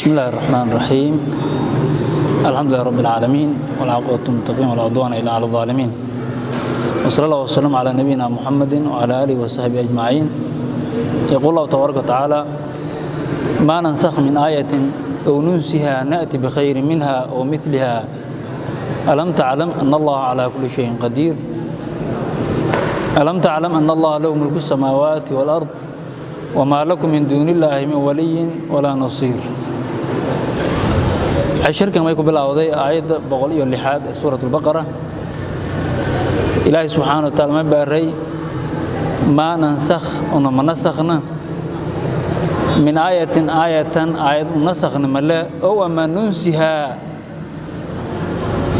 بسم الله الرحمن الرحيم. الحمد لله رب العالمين، والعاقبة للمتقين، ولا عدوان إلا على الظالمين، وصلى الله وسلم على نبينا محمد وعلى آله وصحبه أجمعين. يقول الله تبارك وتعالى: ما ننسخ من آية أو ننسها نأتي بخير منها أو مثلها ألم تعلم أن الله على كل شيء قدير. ألم تعلم أن الله له ملك السماوات والأرض وما لكم من دون الله من ولي ولا نصير. Cashirkan way ku bilowday aayadda 106aad ee suurat albaqara. Ilaahay subxaana wa taala ma baaray: maa nansakh, una ma nasakhna, min aayatin, aayatan, aayad u nasakhna male, ow ama nunsihaa,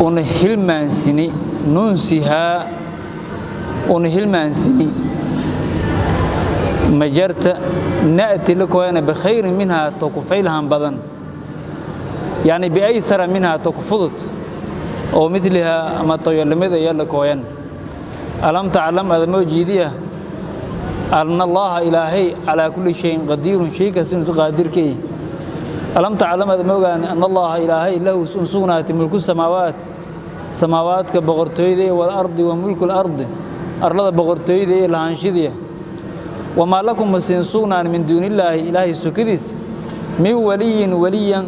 una hilmaansini, nunsihaa, una hilmaansini majarta, na'ti la koyana bikhayrin minhaa, to ku faylahan badan, yani biaysara minhaa, to ku fudud, oo milihaa ama toyolamida yalla kooyan. Alam taclam, adama jiidiya, anna allaha, ilaahay, calaa kulli shayin qadiirun, shay kasta inuu qaadirkay. Alam taclam, adama ogaani, anna allaha, ilaahay, lahu, un sugnaatay, mulku samaawaat, samaawaadka boqortooyda, iyo walardi, wa mulku lardi, arlada boqortooyda iyo lahaanshidiya. Wamaa lakum, masiin sugnaan, min duunillaahi, ilaahay sokadiis, min waliyin, waliyan,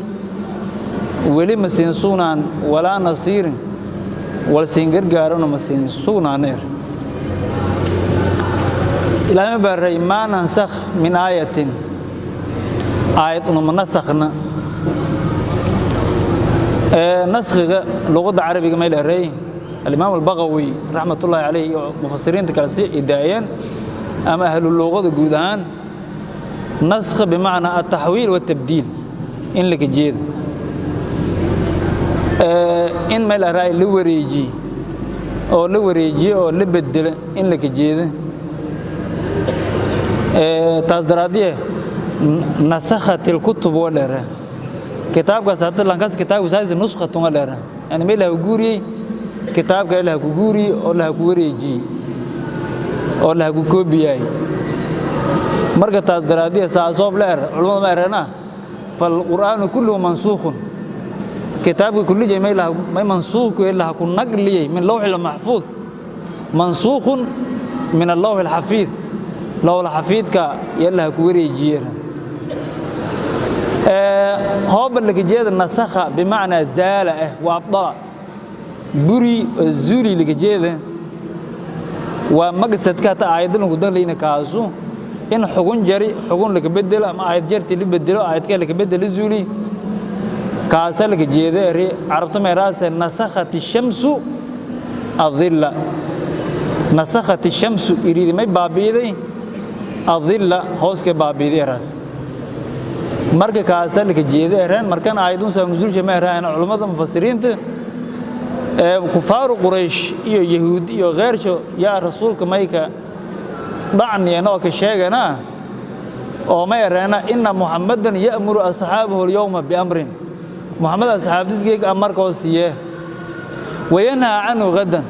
weli ma siin sugnaan, walaa nasiirin, wal siin gargaarona ma siin sugnaaneer. Ilaahay ma baaray: maa nansakh min aayatin, aayad unuma nasakhna. Naskhiga luqadda carabiga may leeray, alimaam albaqawi raxmatullaahi caleyh iyo mufasiriinta kale si idaayeen ama ahlu luqada guud ahaan, naskh bimacnaa altaxwiil waltabdiil in laka jeeda, in meel araay la wareejiye oo la wareejiye oo la bedela in laka jeeda. Taas daraadiye nasakhat ilkutub wa dheere kitaabkaas hadda lankaas kitaabka saas nuskhatun wa dheere, yani meel laha guuriyey kitaabka, laha ku guuriyey oo laha ku wareejiyey oo laha ku koobiyay. Marka taas daraadiye saasoob leer culimada ma ereena falqur'aanu kulluhu mansuukhun, kitaabka kullijay may laha may mansuukhku laha ku nagliyey min lawxi lmaxfuud, mansuukhun min allawxi alxafiid, lowla xafiidka yalaha ku wareejiyeen. Hooba lakajeeda nasakha bimacnaa zaala ah waa abdala, buri oo zuuli lakajeeda, waa maqsadka hata aayadda lagu danlayna kaasu, in xugun jari xugun laka bedelo ama aayad jarti la bedelo, aayadka laka bedelo, zuuli, kaasa laka jeeda. Eri carabta meeraase nasakhat ishamsu adilla, nasakhat ishamsu, iriidi may baabiiday, adilla, hooska baabiiday eraas. Marka kaasa laka jeeda ereen. Markan aayadun saa nuzuulsha ma eraan culummada mufasiriinta. Ee kufaaru quraysh iyo yahuud iyo keersho yaa rasuulka mayka dacniyana oo ka sheegana oo ma ereena: ina muxammadan ya'muru asxaabahu alyawma biamrin, muxamed asxaabtiisgeega amarkoo siiye, wayanhaa canhu gadan,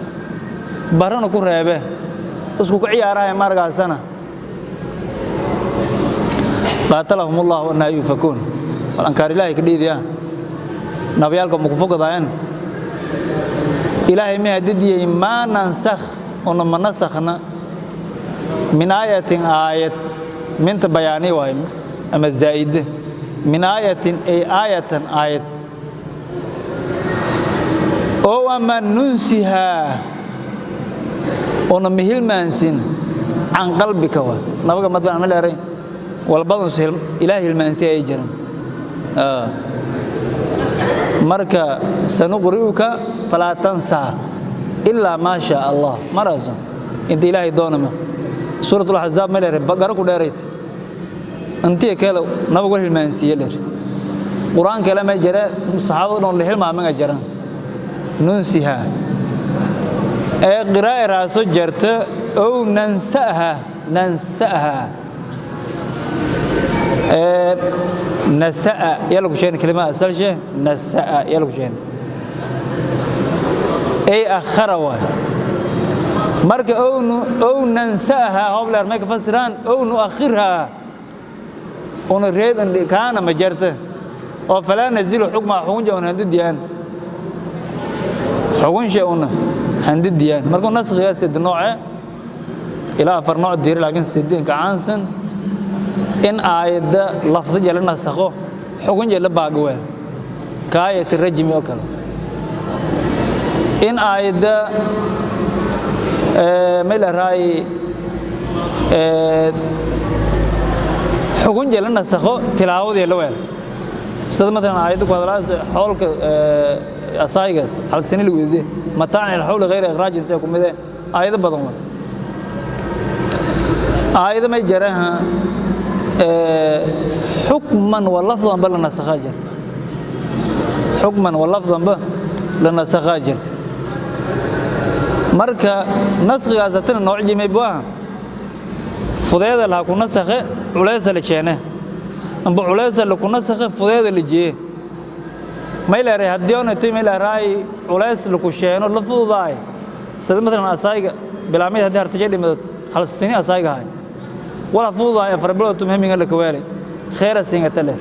barana ku reebe, isku ku ciyaarahay markaasana. Qaatalahum allahu annaa yuufakuun. Wal ankaar ilaahay ka dhiidiya, nabiyaalka ma ku fogadaayeen. Ilaahay ma hadidiyey: maa nansakh, una ma nasakhna, min aayatin, aayad, minta bayaani waaye ama zaa'ide, min aayatin ay aayatan, aayad, oo ama nunsihaa, una mihilmaansin, can qalbika wa nabaga madana ma leeray walbadan ilaah hilmaansi ay jiran. Marka sanuqri'uka falaa tansaa ilaa maa shaa allah, maraaso inta ilaahay doonama. Suurat alaxzaab ma leeray garo ku dheerayt intii kale nabag war hilmaansiiye leer. Qur-aan kale ma jira, saxaabada dhan la hilmaamaga jiran. Nunsiha ee qiraa'e raaso jarta ow nansa'aha, nansa'aha ee nasa'a yalla ku sheegin kelima asalshe nasa'a yalla ku sheegin ay akhara waay. Marka ow nansa'aha hobleer may ka fasiraan ow nu'akhirha, una reedan kaana ma jarta. Oo falaa nazilu xukma xukunja una handidiyaan, xukunsha una handidiyaan. Markuu naskhiga sed nooce ilaa 4 nooc diiri, laakiin sideenka caansan in aayadda lafdiga la nasakho, xukunja la baagawaa, kaayat rajmi oo kale. In aayadda meel raay xukunja la nasakho, tilaawadii la weel, sida maalan aayadda ku hadlaas xoolka asayga hal sano lagu weydiiyay, mataacan ila xawli ghayri ikhraajin, say ku mid aayado badan waa. Aayado may jaraha xukman wa lafdan ba la nasakhaa jirta, xukman wa lafdan ba la nasakhaa jirta. Marka naskhigaas hatana nooc jimay buu fudeeda laha ku nasakhe, culaysa la jeene, amba culaysa la ku nasakhe, fudeeda la jeeye. May leeray haddii oona tay may leeray culays la ku sheeno la fududaay, sida maalan asayga bilaamid haddii hartaje dhimado hal sini asayga hay wala fududaay 4 bilood tum hamiga la kaweelay khayra singa taler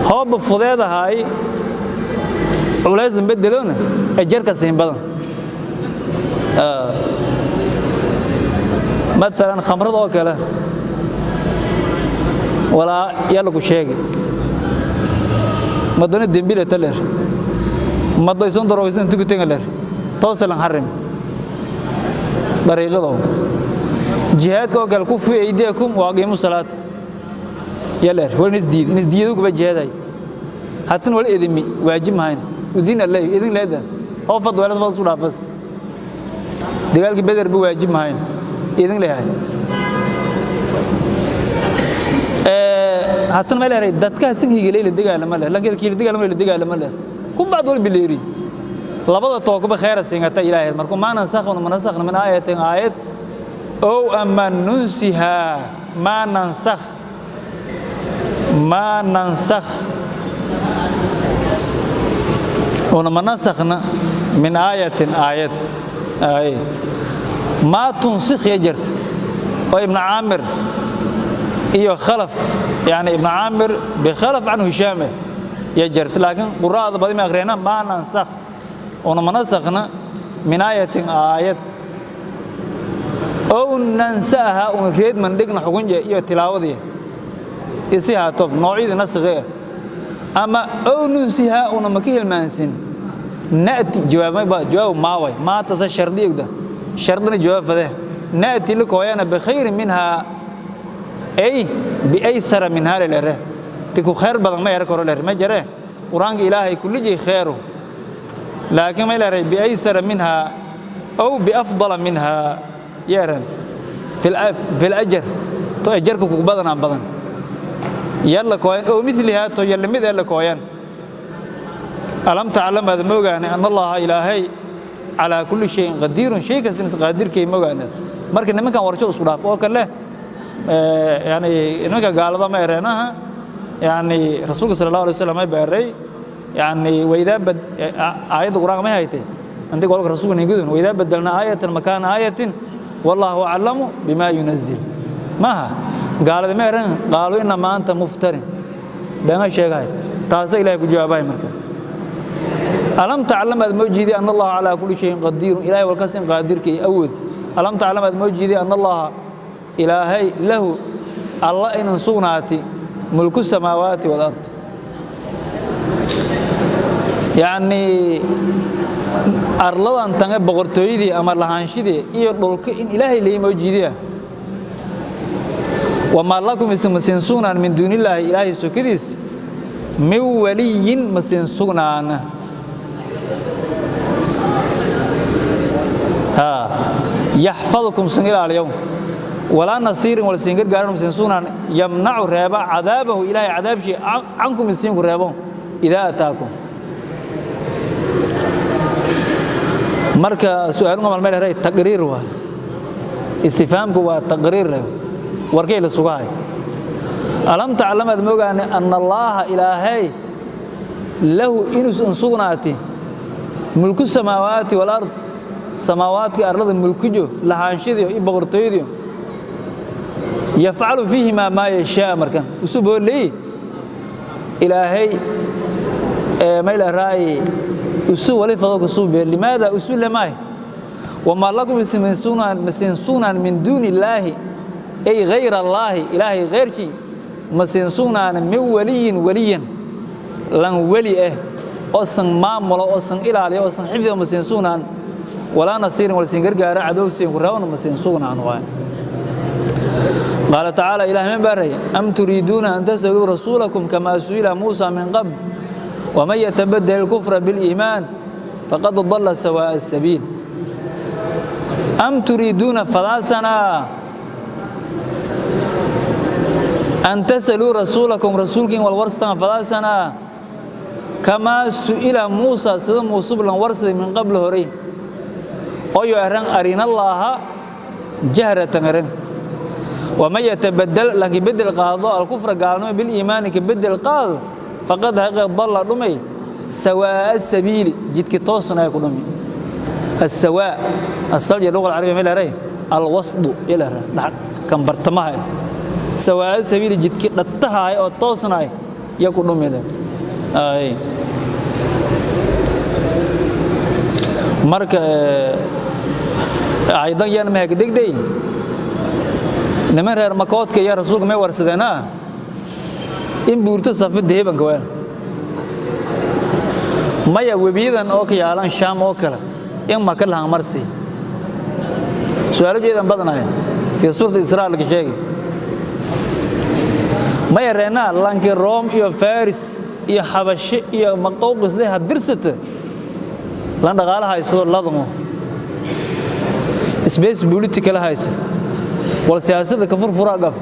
hoob fudeedahay culays dambe bedelona ajarka siin badan. Maalan khamrada oo kale walaa yaa lagu sheegay madona dembile taler madoyson darogaysan tukutenga ler toosalan harim dariiqado. Jihaadka oo kale kufu aydiyakum wa aqiimu salaata yaler wal nisdiid nisdiidu kuba jihaadayd hatan wal idimi waajib mahayn udin allah idin leedan oo fad wala fad dhaafas. Dagaalkii Beder bu waajib mahayn, idin leeyahay. Hatan ma leeyahay dadka sanhiga leeyla dagaalama leh, laakiin kii dagaalama leeyla dagaalama leh ku baad wal bileeri labada tookba khayr singata Ilaahay. Markuu ma nasakhna ma nasakhna min ayatin ayat ow ama nunsiha, ma nansakh, ma nansakh una ma nasakhna min ayatin ayat ay ma tunsikh yajrt oo Ibn Aamir iyo Khalaf, yani Ibn Aamir bikhalaf can Hishaam yajrt, laakiin quraada badi ma akhriyana ma nansakh una ma nasakhna min ayatin ayat ow nansaha un reed man dhigna xukunje iyo tilaawadii isi haato noocyadii naskhiga ama ow nunsiha una maka hilmaansin na'ti jawaab ma jawaab ma way ma tasa shardi igda shardina jawaab fade na'ti lakooyana bikhayr minha ay biaysara minha lere tiku khayr badan ma yar koro lere ma jare. Quraanka Ilaahay kulligii khayru, laakiin ma lere biaysara minha aw biafdala minha yeeran fi al-ajr to ajarka ku badan badan yalla kooyan oo midliha to yalla mid yalla kooyan. Alam ta'lam hada mogaane an Allah Ilaahay ala kulli shay'in qadirun, shay kasta inuu qaadirkay mogaane. Marka nimankan warsho isku dhaaf oo kale yani nimanka gaalada ma ereenaha, yani Rasuulka sallallahu alayhi wasallam ay baaray, yani wayda bad aayada Quraanka ma haytay andi qolka Rasuulka nigudun wayda badalna aayatan makaan aayatin wallahu a'lamu bima yunzil maha. Gaalada ma ereen qaalu inna ma anta muftarin been sheegay, taas Ilaahay ku jawaabay. Marka alam ta'lam ad mawjidi anna Allah ala kulli shay'in qadir, Ilaahay walkasin qaadirkay awood. Alam ta'lam ad mawjidi anna Allah Ilaahay lahu Allah inuu sugnaati mulku samaawaati wal ard, yani arladan tanga boqortooyadii ama lahaanshidii iyo dhulka in Ilaahay leeyahay mawjidiya. Wama lakum isma sugnaan min duunillaahi Ilaahay sokadiis min waliyin masin sugnaana ha yaxfadukum sin ilaaliyow walaa nasiirin wal sin gargaaran masin sugnaan yamnacu reeba cadaabahu Ilaahay cadaabshii cankum isinku reebo idaa ataakum. Marka su'aaluhu mal meel heray taqriir waa istifhaamku waa taqriir leh warkay la sugahay. Alam ta'lam ad mogaane anna Allaha Ilaahay lahu inus sugnaati mulku samaawaati wal ard, samaawaadka arlada mulkijo lahaanshadiyo iyo boqortooyadiyo yafcalu fiihima maa yashaa. Markan usuboo leey Ilaahay mayla raay usu wali fado kusuube limaada usu lamay wama lakum masinsunan min duuni illaahi ay gayr allaahi ilaahay gayrkii masinsunan min waliyin waliyan lan weli oo san maamulo oo san ilaaliyo oo san xifdiyo masinsunan walaa nasiirin wal sin gargaara cadowsiin ku raawna masinsunan waa. قال تعالى إله من بري أم تريدون أن تسألوا رسولكم كما سئل موسى من قبل ومن يتبدل الكفر بالإيمان فقد ضل سواء السبيل. أم تريدون فلاسنا أن تسألوا رسولكم رسولكم والورثة فلاسنا كما سئل موسى سيد موسى بلن من قبل هري أو يهرن أرين الله جهرة هرن ومن يتبدل لكن بدل قاضي الكفر قالوا بالإيمان كبدل قاضي فقد ضل رمي سواء السبيل جدك توصنا يكون رمي السواء الصلج اللغة العربية ما لها الوسط إلى كم برتمها سواء السبيل جدك نتها أو توصنا يكون رمي أي مرك أيضا يعني ما هكذا دي niman reer makoodka iyo rasuulka may warsadeenaa in buurto safid deebanka weel maya webiyadan oo ka yaalan Shaam oo kale in maka lahan marsi su'aalo jeedan badanaay tii suurta Israa'iil ka sheegay maya reena lanki Room iyo Faris iyo Xabashi iyo Maqawqis leh hadirsata lan dhaqaalaha hayso ladmo space political hayso wal siyaasadda ka furfuraa gab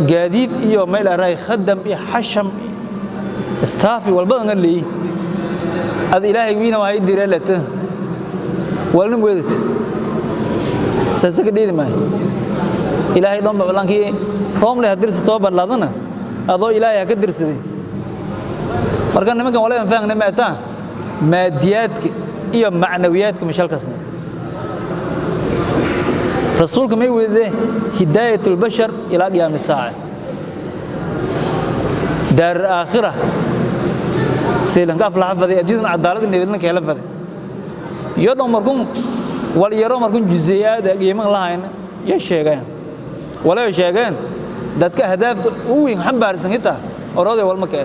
gaadiid iyo meel aray khadam iyo xasham istaafi walbadan leey ad ilaahay wiina waa direelata walna weedad saasa ka dheedi maayo ilaahay dhan balankii Room leh hadirsato badladana adoo ilaahay ka dirsaday. Marka nimankan walaa fahanna ma taa maadiyaadka iyo macnawiyaadka mishalkaasna rasuulka may weedee hidaayat albashar ila qiyaam saa'a daar aakhira seelanka aflaha faday adduunka cadaalad nabadna ka hela faday iyo dhan markuu wal yaro markuu juzeeyaad qiimaha lahayn ya sheegeen walaa sheegeen dadka ahdaafta u weyn xambaarsan xitaa orooday walma ka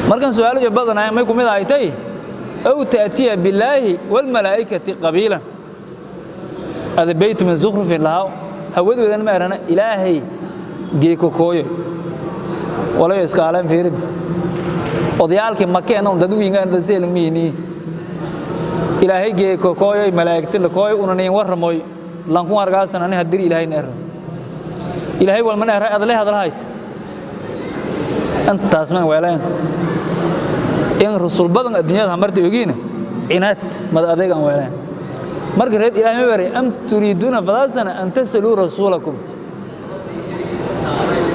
markan su'aalo badan ay may kumid ay tay aw taatiya billahi wal malaa'ikati qabilan هذا بيت من زخرف لها هود ودن ما أرنا إلهي جيكو كوي ولا يسكالم فيرد odayaalkii Maka oo dad weyn aan zeelin miini ilaahay geeko kooyo malaa'igta la kooyo unaneen warramoy lan ku argaasan ani hadir ilaahay neer ilaahay wal man ara adle hadalhayd intaas man weeleen in rasuul badan adduunyada hamarta ogiina inaad mad adeegan weeleen marka reed ilaahay ma bari am turiiduna fadaasana an tasalu rasuulakum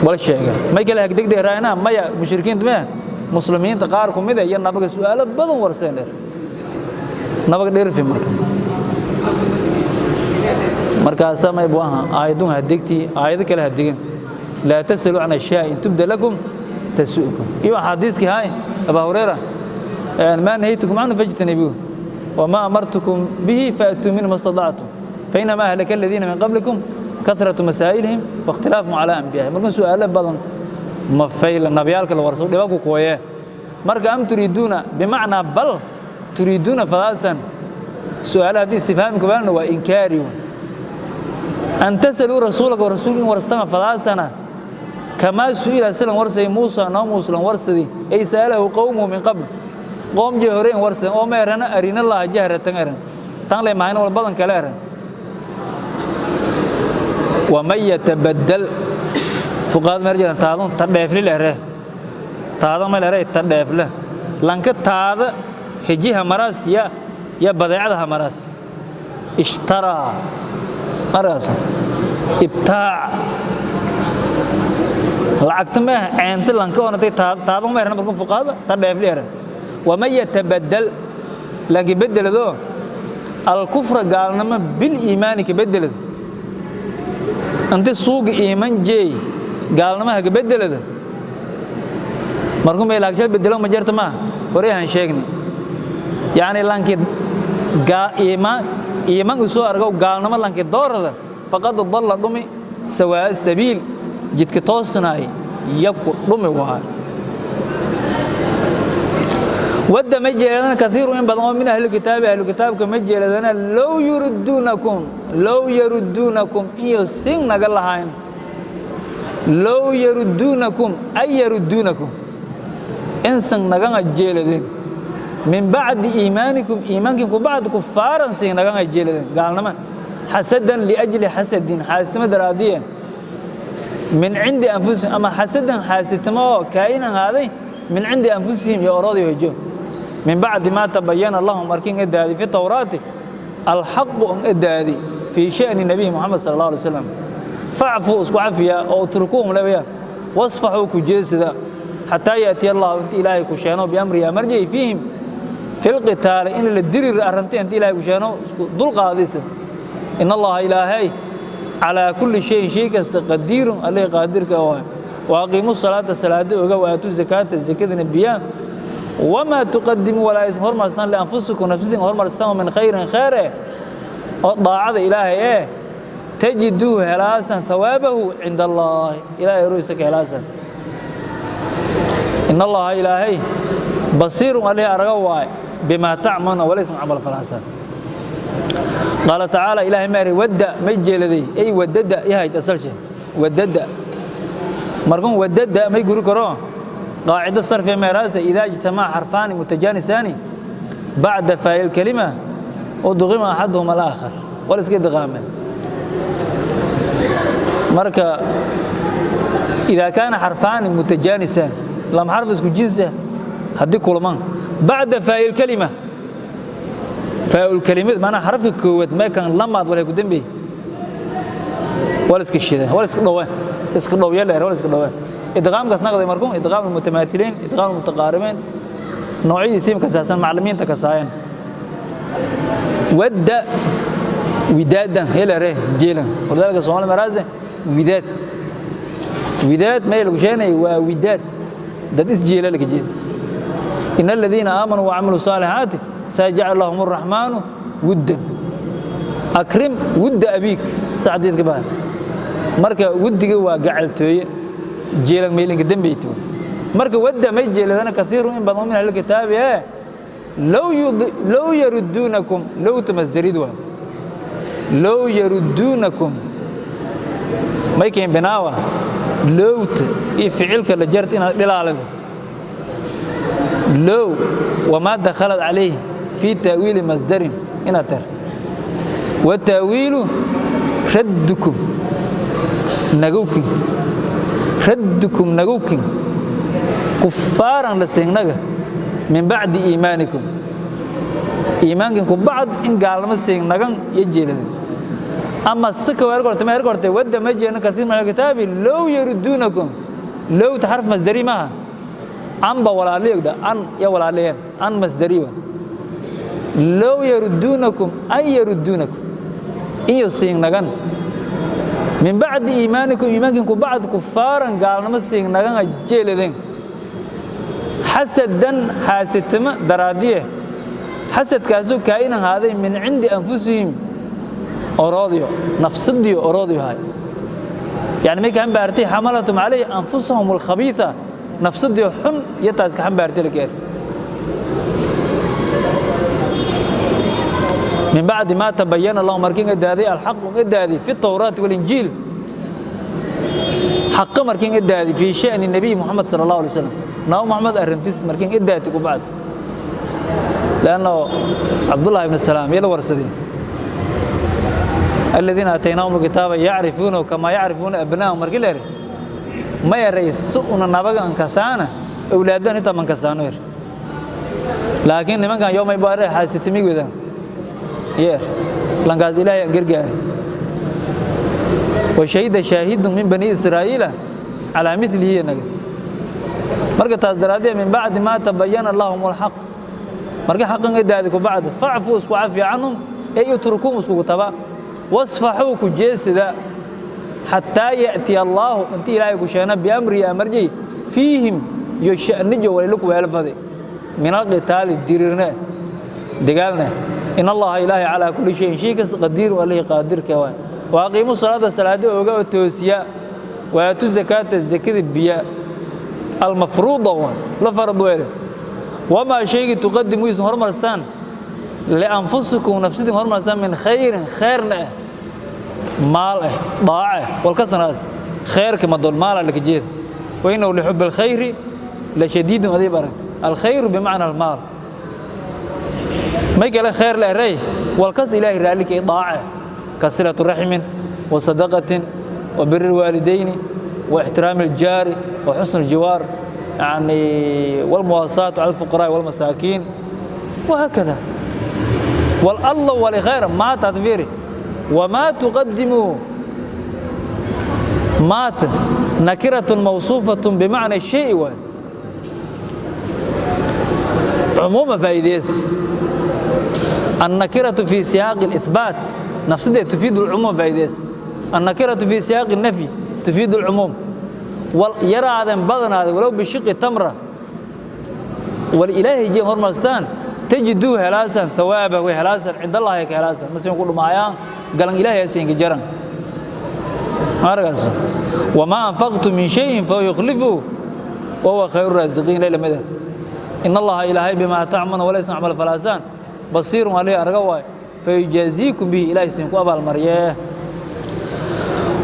wal sheega may kala hagdegday raayna maya mushrikiinta ma muslimiinta qaar ku mid ah iyo nabaga su'aalo badan warseen dheer nabaga dheerfi marka markaas may buaha aayadun hadegti aayad kale hadigin la tasalu an ashyaa in tubda lakum tasuukum iyo xadiiskii hay Abu Hurayra ma nahaytukum an fajtanibuhu وما أمرتكم به فأتوا منه ما استطعتم فإنما أهلك الذين من قبلكم كثرة مسائلهم واختلافهم على أنبيائهم. مركن سؤال بدن ما فيل نبيالك الورسول دبابku kooye marka am turiduna bimacna bal turiduna fadaasan su'aal hadii istifhaamku baan waa inkaari an tasalu rasuulaka wa rasuulin warastama fadaasana kama su'ila salan warsay Muusa na Muusa warsadi ay saalahu qawmu min qabl qoom je horeen warsan oo meerana arina la jahratan aran tan le maayn wal badan kale aran wa may yatabaddal fuqaad marjan taadon ta dheefli leere taada ma leere ta dheefle lanka taada hijiha maras ya badeecadaha maras ishtara maras ibtaa lacagta ma ceenta lanka oonatay taada ma meerana markuu fuqaad ta dheefli leere ومن يتبدل لكن بدل ذو الكفر قالنا بالإيمان كبدل أنت سوق إيمان جاي gaalnimaha ka bedelada markuu meel agshay bedelo ma jirto ma hore aan sheegnay yaani lanki iimaan u soo argo gaalnimo lanki doorada faqad dalla dhumi sawaa sabiil jidka toosnaay yaku dhumi waa wadda ma jeeladana kathiiru in badan oo min ahli kitaabi ahli kitaabka ma jeeladana low yuriduunakum low yaruduunakum iyo sin naga lahayn low yaruduunakum ay yaruduunakum insan nagana jeeladeen min bacdi iimaanikum iimaankin ku bacd kufaaran sin nagana jeeladeen gaalnimo xasadan liajli xasadin xaasitimo daraadiye min cindi anfusihim ama xasadan xaasitimo oo kaa'inan ahaaday min cindi anfusihim iyo orodii hojo min bacdi maa tabayana lahum markiin edaadi fi tawraati alxaqu an edaadi fii sha'ni nabiyi muxamed sala allahu alay wasalam facfuu isku cafiya oo utrukuuhum leeya wasfaxuu ku jeesida xataa yaatiya allahu inta ilaahay ku sheeno biamrihi amarjay fiihim fi lqitaali in la dirir arrinta inta ilaahay ku sheeno isku dulqaadisa in allaha ilaahay calaa kulli shayin shay kasta qadiirun alleh qaadirka oo waaqiimu salaata salaada oga waatu zakaata zakadana biyaa wamaa tuqadimu walaa ism hormarstaan lianfusikum nafsisin hormarstaan min khayrin khayre oo daacada ilaahay ee tajiduu helaasan thawaabahu cinda allaahi ilaahay roysa ka helaasan in allaha ilaahay basiirun alleh araga waay bimaa tacmaluna walaysan camal falaasan qaala tacaala ilaahay ma eri wadda may jeeladay ay wadada yahayd asalshe wadada markun wadada may guri karo qaacido sarfi meeraasa idaa ijtamaca xarfaani mutajaanisaani bacda faa'il kalima udqima axaduhuma alaakhar wal iska idqaame marka idaa kaana xarfaani mutajaanisaan lama xarf isku jinsa haddii kulmaan bacda faa'il kalima faa'il kalimad maanaa xarafka koowaad meekan lamaad walay ku dambeey wal iska shida wal iska dhowaan iska dhowya leer wal iska dhowaan idqaamkaas naqday markuu idqaam mutamaatiliin idqaam mutaqaaribiin noocyadiisa ka saabsan macallimiinta ka saayeen wadda widaadan helare jeelan wadalka Soomaali maraase widaad widaad meel lagu sheegay waa widaad dad is jeela laga jeed in alladina aamanu wa amilu saalihaati sayaj'al lahum arrahmanu wuddan akrim wudda abik saadiid ka baa marka wuddiga waa gacaltooye jeelan meelinka dambeeyto marka wadda may jeeladana kathiiru in badan min ahli kitaabi low yaruduunakum low tamasdarid waa low yaruduunakum may keen binaawa lowta iyo ficilka la jarta inaad dhilaalida low wamaa dakhalat calayhi fii taawiili masdarin inaad tar wataawiilu raddukum nagowkin raddukum nagowkin kufaaran la seegnaga min bacdi iimaanikum iimaankin ku bacd in gaalnimo seegnagan iyo jeeladan ama sika weer kortay meer kortay wadda ma jeelna kathiir min alkitaabi low yaruduunakum low taxarf masdari maaha an ba walaaliyogda an ya walaaliyeen an masdari wa low yaruduunakum an yaruduunakum iyo seegnagan min bacdi iimaanikum iimaankin ku bacd kufaaran gaalnimo seegnagan jeeladeen xasadan xaasidtimo daraadiye xasadkaasoo kaa'inan haaday min cindi anfusihim oroodiyo nafsadiyo oroodiyo hay yani may ka xambaartay xamalatum calayhi anfusahum alkhabiitha nafsadiyo xun iyo taas ka xambaartay lakeer min bacdi maa tabayana lahum markiin edaaday alxaqu edaadi fi tawraati walinjiil xaqa markiin edaadi fii sha'ni nabiy muxamed sala allahu alay wasalam nabi maxamed arrintiis markiin edaati ku bacd لأنه عبد الله بن السلام يلا ورسدين الذين آتيناهم الكتاب يعرفونه كما يعرفون أبناءهم مركي ليري ما يري سؤنا نبغى أنكسانا أولادنا إنت من كسانو ير لكن لمن كان يوم يبارك حاستمي وذا ير لانغاز إلهي غير وشهد شاهد من بني إسرائيل على مثله نجد marka taas daraaddeed min bacdi maa tabayana lahum alxaq marka xaqan ay daadi ku bacd facfu isku cafi canhum ay utrukum isku taba wasfaxuu ku jeesida Xataa ya'tiya Allaahu inti Ilaahay ku sheena biamrihi amarjay fiihim iyo sha'nijo walilaku weelfade min alqitaali dirirne dagaalne. In Allaha Ilaahay calaa kulli shayin shay kasta qadiir alihi qaadirka waay. Waaqiimu salaada salaada ooga oo toosiya, waatu zakaata zakada biya almafruuda waay la farad weele. Wamaa shaygii tuqadimu isin hormarstaan lianfusikum nafsidin hormarstaan min khayrin khayrna maal daace walkasanaas khayrka madol maala laka jeeda. Wainahu lixubi alkhayri la shadiidun adayb aragta alkhayru bimacna almaal may kale khayr la eray walkas Ilaahay raalika daace ka silatu raxmin wa sadaqatin wa birri alwaalidayni wa ixtiraami aljaari wa xusn aljiwaar yani walmuwaasaatu cala alfuqaraa walmasaakiin wahaakada. والله ولخير ما تدبيري وما تقدموا مات نكرة موصوفة بمعنى الشيء عموما فايديس. النكرة في سياق الإثبات نفسها تفيد العموم فايديس. النكرة في سياق النفي تفيد العموم. ويرى هذا بدن هذا ولو بشق تمرة والإله يجي هرمستان تجدوه هلاسا ثوابه وهلاسا عند الله هيك هلاسا مثلا يقولوا معايا قال إله يسين جرا وما أنفقتم من شيء فهو يخلفه وهو خير الرازقين. ليلة مدت إن الله إلهي بما تعمل وليس عمل فلاسان بصير عليه أرجوه فيجازيكم به إلهي سينكو أبا المرياه.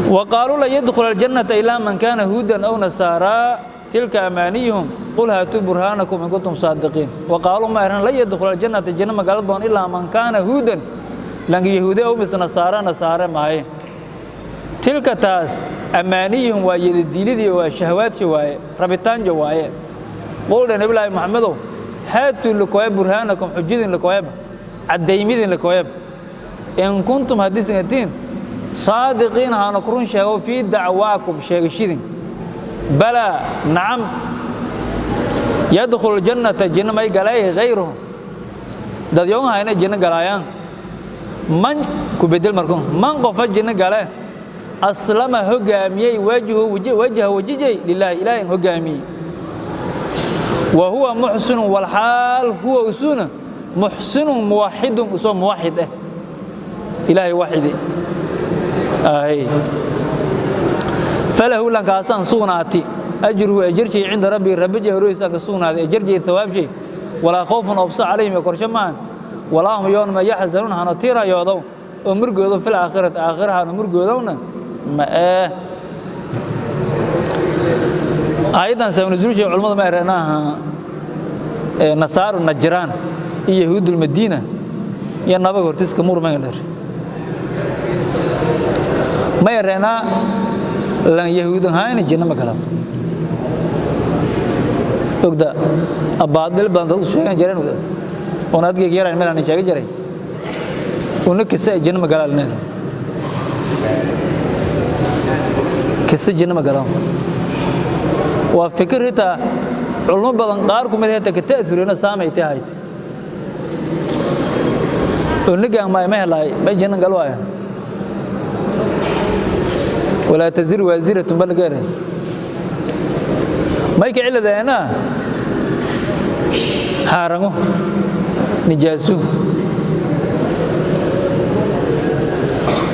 وقالوا لا يدخل الجنة إلا من كان هودا أو نصارى تلك أمانيهم قل هاتوا برهانكم إن كنتم صادقين. وقالوا ما إرهن لا يدخل الجنة الجنة ما قالوا إلا من كان هودا لأن يهودا أو مثل نصارى نصارى معي تلك تاس أمانيهم ويديلدي وشهوات جواي ربطان جواي. قول النبي الله محمد هاتوا لكواب برهانكم حجين لكواب عديمين لكواب إن كنتم حديثين صادقين هنكرون شهو في دعواكم شيء. بلى نعم يدخل الجنة الجنة ما يقلاه غيرهم ده يوم هنا الجنة قلايان من كبدل مركون من قف الجنة قلاه أسلم هجامي وجهه وجهه وجهي لله إله هجامي وهو محسن والحال هو أسونه محسن موحد أسوه موحد إلهي واحد آه. فله لك أسان صوناتي أجره أجرتي عند ربي ربي جهرويس أنك صوناتي أجرتي ثواب شيء ولا خوف أبصى عليهم يكرشمان ولا هم يوم ما يحزنون هنطيرا يوضو ومرقوا في الآخرة آخرها نمرقوا دونا ما أيضا سنزول شيء علماء ما رأيناها نصارى النجران يهود المدينة يا نبي هرتس كمور ما يقدر ما يرينا لان يهود هاين الجنة ما كلام وكذا أبادل بندل شيء جرين وكذا ونادي غير أن ملاني شيء جرين ونكسر الجنة ما كلام لنا كسر الجنة ما كلام وفكر هتا علماء بدن قاركم إذا تكتأثرون سامع تهايت ونجا ما مهلاي ما الجنة قالوا ولا تزر وازرة بل غيره ما يكعل ذا هارمو نجاسو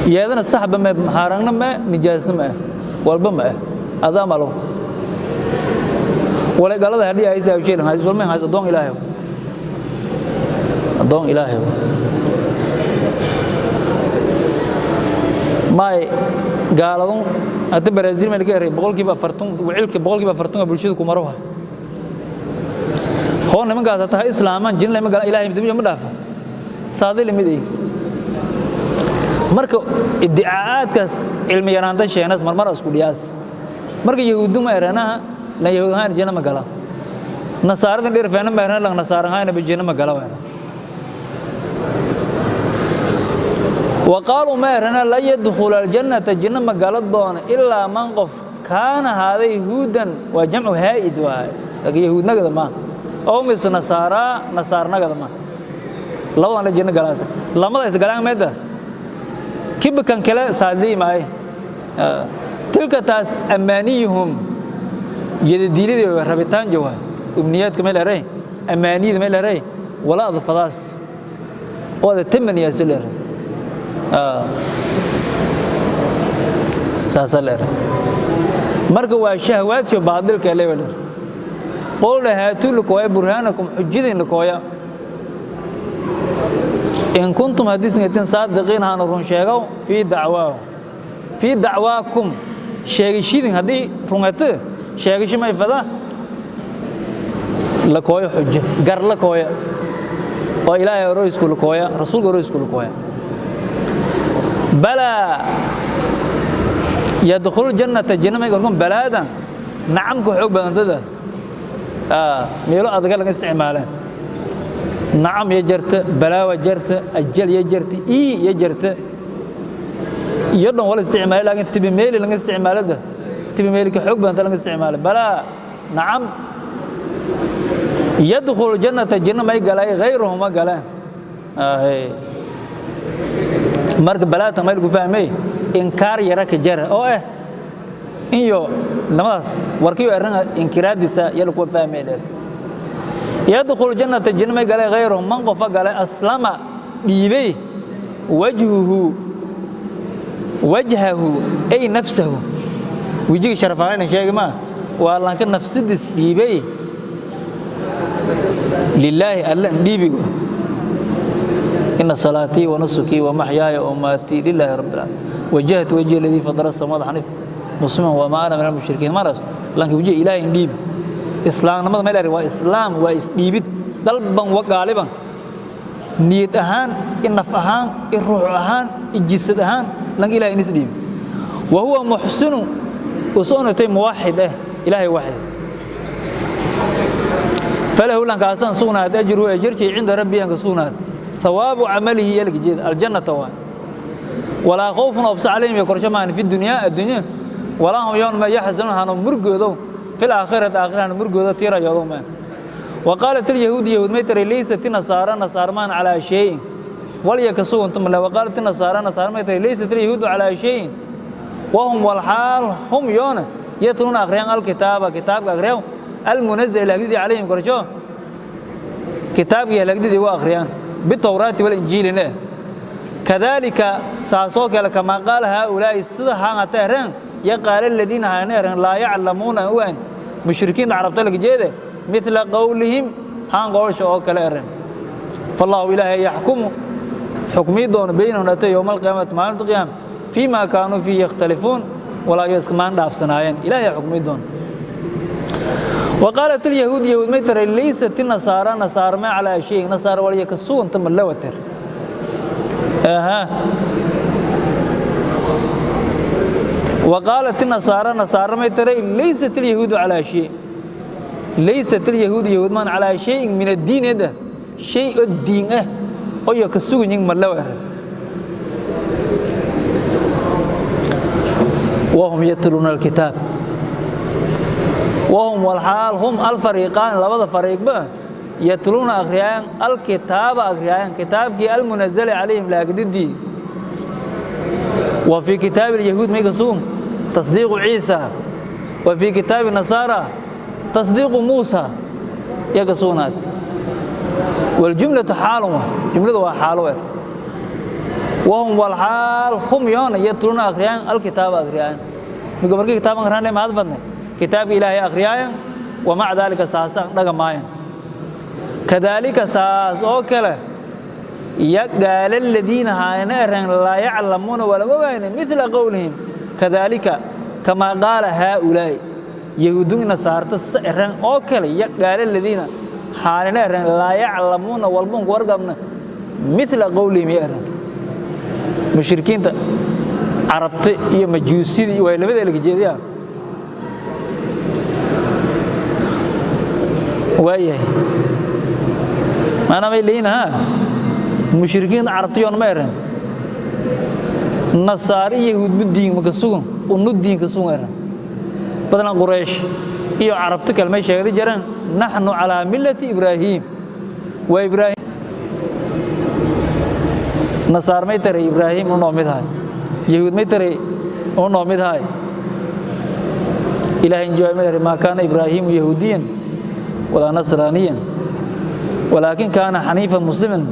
يا ذا الصحبة ما هارمنا ما نجاسنا ما والبا ما هذا ماله ولا قال هذا هدي عايز أوشيل عايز والله عايز أدون إلهي أدون إلهي ما قالوا هذا برازيل ملك يري بقول كيف أفرتون وعيل بقول كيف أفرتون بلشيد كمروها هون لما قال تها إسلاما جن لما قال إلهي مدمج مدافع صادق لمدي مركو ادعاءات كاس علمي يرانتا شيء ناس مرمر اسكولياس مركو يهود ما يرانها لا يهود هاي جن ما قالوا نصارى دير فين ما يران لا نصارى هاي نبي جن ما قالوا وقالوا ما يرنا لا يدخل الجنة الجنة ما قالت دون إلا من قف كان هذا يهودا وجمع هائد واي لكن يهود نقد ما أو مثل نصارى نصارى نقد ما لو أنا الجنة قلاس لما ذا قالان ماذا كيف كان كلا سادي معي Tilka taas amaaniyuhum yadadiilidii rabitaan jawaab umniyaadka meel eray amaaniyada meel eray wala adfadaas oo ada tamaniyaas leeray saasa leeray. Marka waa shahwaadka baadilka leeyahay. Qul haatu lakooya burhaanakum xujidin lakooya in kuntum hadiisnatin saadiqiin hana run sheegow fii dacwaahu fii dacwaakum sheegashidin haddii rungato sheegashi may fada lakooyo xujo gar lakooya oo Ilaahay oroysku lakooya rasuulka oroysku lakooya. Balaa yadkhulu jannata janna may gorkon balaadan nacamku xoog badantada meelo adaga laga isticmaalaan nacam ya jarta balaawa jarta ajal ya jarta ii ya jarta iyo dhan wala isticmaal laakiin tibi meeli laga isticmaalada tibi meeli ka xoog badan laga isticmaalo. Balaa nacam yadkhulu jannata janna may galay ghayruhum ma galaan. Marka balaata may lagu fahmay inkaar yara ka jara oo iyo lamadaas warkiyo arrin inkiraadisa yalla ku fahmay dheer. Yadkhulu jannata janna may galay ghayruhum man qofa galay aslama dhiibay wajhuhu wajhahu ay nafsahu wajiga sharafaan sheegay ma waa lanka nafsidis dhiibay lillaahi alla dhiibigo. Inna salaatii wa nusuki wa mahyaaya wa mamaati lillaahi rabbil aalamiin wajjahtu wajhi alladhi fatara as-samawati hanif musliman wa ma ana min al-mushrikiin. Maras lanka wajiga Ilaahay dhiib islaamnimada meel waa islaam waa isdhiibid dalban wa gaaliban niyad ahaan in naf ahaan in ruux ahaan in jisad ahaan lanka Ilaahay is dhiib wa huwa muhsinu usoonatay muwahhid Ilaahay wahid falahu lanka asan sugnaad ajru ajrti inda rabbi anka sugnaad thawaabu amalihi yalka jeed aljannata wa wala khawfun absa alayhim yakorjamaan fi dunya addunya wala hum yawma yahzanun hanu murgoodo fi aakhirati aakhirana murgoodo tiira yawma. Wa qalat al yahud yahud may tari laysat nasara nasarman ala shay wal yakasuuntum la wa qalat nasara nasar may tari laysat al yahud ala shay wa hum wal hal hum yawna yatluna akhriyan al kitaba kitabka akhriyan al munazzal lagdi alayhim korjo kitabka lagdi wa akhriyan bitawraati wal injiil ne kadhalika saaso kala kama qala haula'i sida haanga tahren ya qala alladina haana la ya'lamuna wan mushrikiin arabta laga jeede mithla qawlihim haan qowsho oo kale eren. Fallahu ilaahi yahkumu hukmi doon baynahum ata yawm alqiyamah maalinta qiyam fiima kaanu fi yakhtalifuun wala yaskmaan dhaafsanaayeen ilaahi hukmi doon. Wa qalat alyahud yahud may tara laysat nasara nasar ma ala shay nasar wal yaksuun tam lawatir aha. Wa qalat nasara nasar may tara laysat alyahud ala shay laysat alyahud yahud man ala shay min ad-din hada shay ad-din oo yaksuun ma lawar wa hum yatluna al-kitab وهم والحال هم الفريقان لبدا فريق با يتلون أخريان الكتاب أخريان كتابك المنزل عليهم لاقددي. وفي كتاب اليهود ميقصوم تصديق عيسى وفي كتاب النصارى تصديق موسى يقصونات. والجملة حالهم جملة حالهم وهم والحال هم يون يتلون أخريان الكتاب أخريان مقبرك كتاب أخريان لما هذا بدنا كتاب إلهي أخريان ومع ذلك ساسا دغماين كذلك ساس oo kale يقال الذين هانا لا يعلمون ولا ogayn مثل قولهم كذلك كما قال هؤلاء يهودون نصارى سرن oo kale يقال الذين هانا لا يعلمون walbun warqabna مثل قولهم يرن mushrikiinta carabta iyo majuusidii way labada laga jeediyaa waayahay maana may leeynaha mushrikiin carabtiyoon ma eran nasaari yahuud diin ma ka sugan unu diin ka sugan eran badan quraysh iyo carabta kalmay sheegay jiraan nahnu ala millati ibrahim wa ibrahim nasaar may taray ibrahim uu mid ahay yahuud may taray Oo noo mid hay ilaahay jawaab ma kaana Ibraahiim yahuudiyan walaa nasraaniyan walaakin kaana xaniifan musliman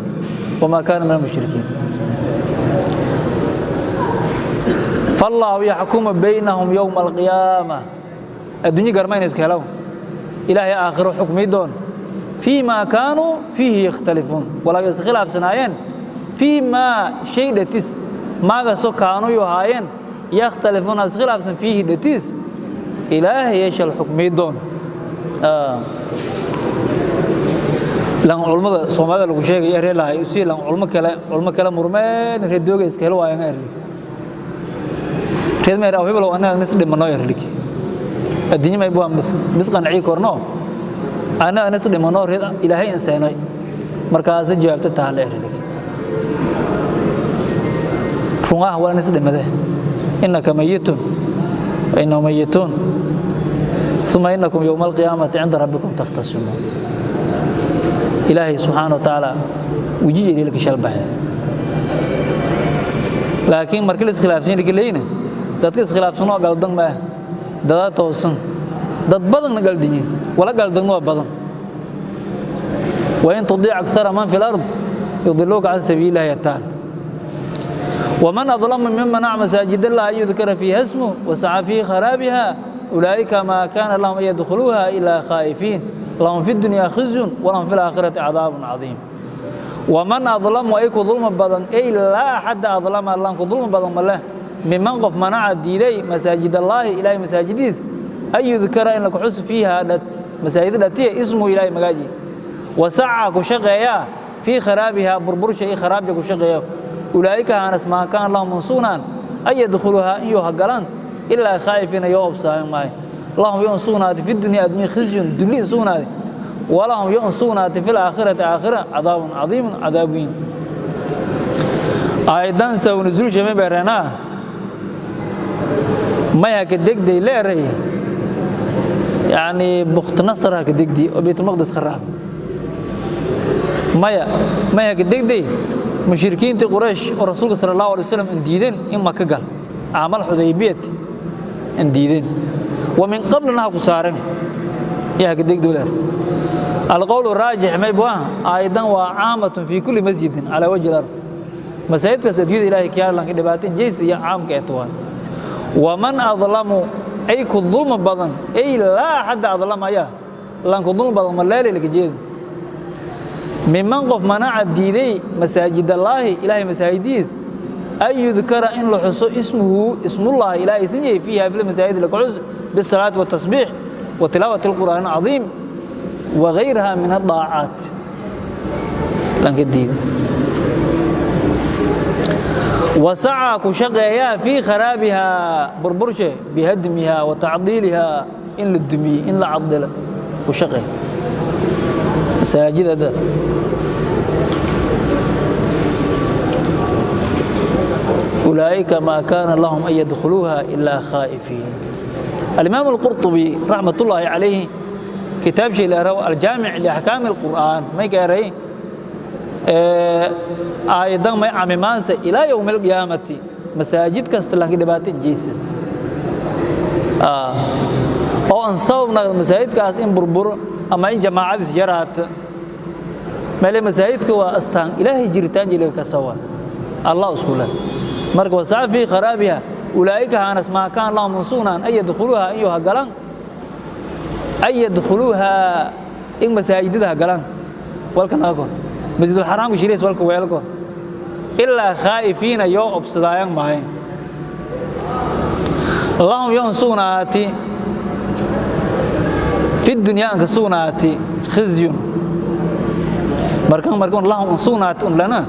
wamaa kaana min almushrikiin. Fallaahu yaxkumu baynahum yowma alqiyaama. Adduunyo garmayna iska helaw, ilaahay aakhiro xukmi doon fiima kaanuu fiihi yakhtalifuun, walaa iskhilaafsanaayeen fiimaa shay dhatis maagaasoo kaanuu yu ahaayeen yakhtalifuuna iskhilaafsan fiihi dhatiis ilaahay yeeshal xukmi doon. Lan culmada Soomaalida lagu sheegay reer lahay si lan culmo kale murmeen reer dooga iska helo waayaan erli reer meer aw hebel anaga nis dhimano erlik adduunyo may baa mis qanci korno anaga nis dhimano reer ilaahay inseenay markaas jawaabta taal erlik runaha waa nis dhimade innaka mayitun wa innahum mayitun thumma innakum yawma alqiyamati 'inda rabbikum takhtasimun. Ilaahay subxaana wa tacaala wejijeeda ka shalbaxe, laakiin markii la iskhilaafsan leyna dadka iskhilaafsan oo galdan ma ah, dada toosan dad badanna galdanyiin wala galdan waa badan. Wain tudiic akthara man fi lard yudiluuka can sabiili illahi yataan. ومن أظلم ممن منع مساجد الله أن يذكر فيها اسمه وسعى في خرابها أولئك ما كان لهم أن يدخلوها إلا خائفين لهم في الدنيا خزي ولهم في الآخرة عذاب عظيم. ومن أظلم وأيك ظلم بدن أي لا أحد أظلم الله ظلم بدن الله ممن قف منع ديدي مساجد الله إلى مساجديس أن يذكر إن لك حس فيها مساجد التي اسمه إلهي مقاجي وسعى كشقيا في خرابها بربرش أي خراب كشقيا أولئك هانس ما كان لهم منصونا أن يدخلوها إن يهجلان إلا خائفين يوب سايم معي اللهم ينصونا في الدنيا أدمي خزي دلي ينصونا ولهم ينصونا في الآخرة آخرة عذاب عظيم عذابين. أيضا سو نزول شمي برنا ما يكدك دي ليري يعني بخت نصر هكدك دي وبيت المقدس خراب ما يكدك دي مشركين قريش ورسول صلى الله عليه وسلم انديدين إما كقال عمل حديبية انديدين ومن قبل انها قصارن يا كديك دولار. القول الراجح ما يبواه ايضا وعامة في كل مسجد على وجه الارض مساجد كسجد الهي كيان لك دباتين جيس يا عام كيتوان. ومن اظلم اي كظلم بدن اي لا احد اظلم يا لان كظلم بدن ما ليل لك ممن قف منع ديدي مساجد الله إلهي مساجديس أن يذكر إن لحصو اسمه اسم الله إلهي سنجي فيها في المساجد لكعز بالصلاة والتسبيح وتلاوة القرآن العظيم وغيرها من الطاعات لانك الدين. وسعى كشقيا في خرابها بربرشة بهدمها وتعضيلها إن للدمي إن لعضل وشقي مساجد هذا. أولئك ما كان لهم أن يدخلوها إلا خائفين. الإمام القرطبي رحمة الله عليه كتاب شيء الجامع لأحكام القرآن ما يقرأ أيضا ما عممانس إلى يوم القيامة مساجد كستلان كدبات جيسن أو أنصابنا مساجد كاس إن بربر أما إن جماعة جرات ما لي مساجد كوا أستان إلهي جرتان جلو كسوا الله أسكوله مرك وسعى في خرابها أولئك هانس ما كان لهم منصونا أن يدخلوها أيها قلان أن يدخلوها إن مساجدها قلان والكن أكون مسجد الحرام وشيريس والكن ويلكن إلا خائفين يو أبصدايان معي اللهم ينصوناتي في الدنيا أنك خزي مركان مركان اللهم انصونات لنا